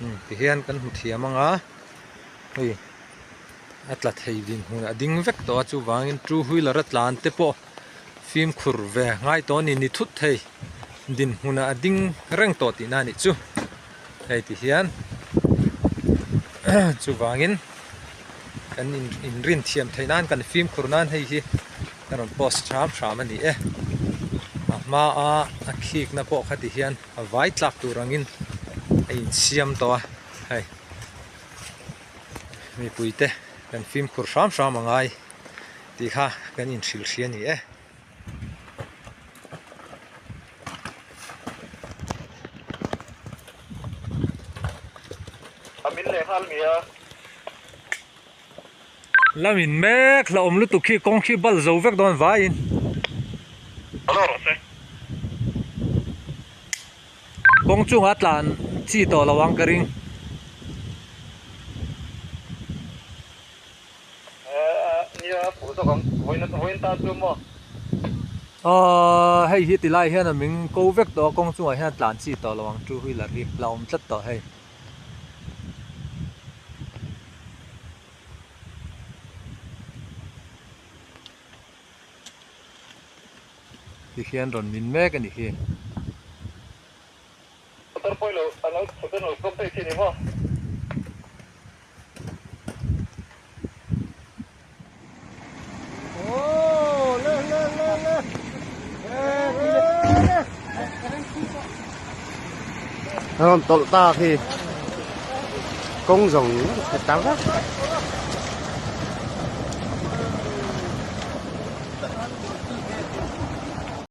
Ti hian kan hmu thiam ang a, hei a tla thei dinhmun a ding vek tawh a chuvangin two wheeler a tlan te pawh fimkhur ve ngai tawh a ni ni thut thei dinhmunah a ding reng tawh tihna a nih chu hei ti hian chuvangin kan inrin thiam theih nan kan fimkhur nan hei hi ka rawn post hram hram a ni e a hmaa a khikna pawh kha ti hian a vai tlak tur angin a insiam tawh a hei mipui te kan fimkhur hram hram a ngai tih kha kan inhrilh hria a ni e. A min leh nghal mi a. La min mek hlauhawm lutuk khi kawng khi bal zo vek dawn vaiin. Hello rawh se. Kawng chungah tlan chi tawh lo ang ka ring. Nia fuh zawk ang vawiin vawiin tan chu maw. Aw hei hi tilai hian a ming ko vek tawh a kawng chungah hian tlan chi tawh lo ang two wheeler hi hlauhawm tlat tawh hei. Ti hian rawn min mek a ni hi. Motor pawh ilo a lo motor lo block daih chi a ni maw? A rawn tawlh ta khi kawng zawng chhe ta vek.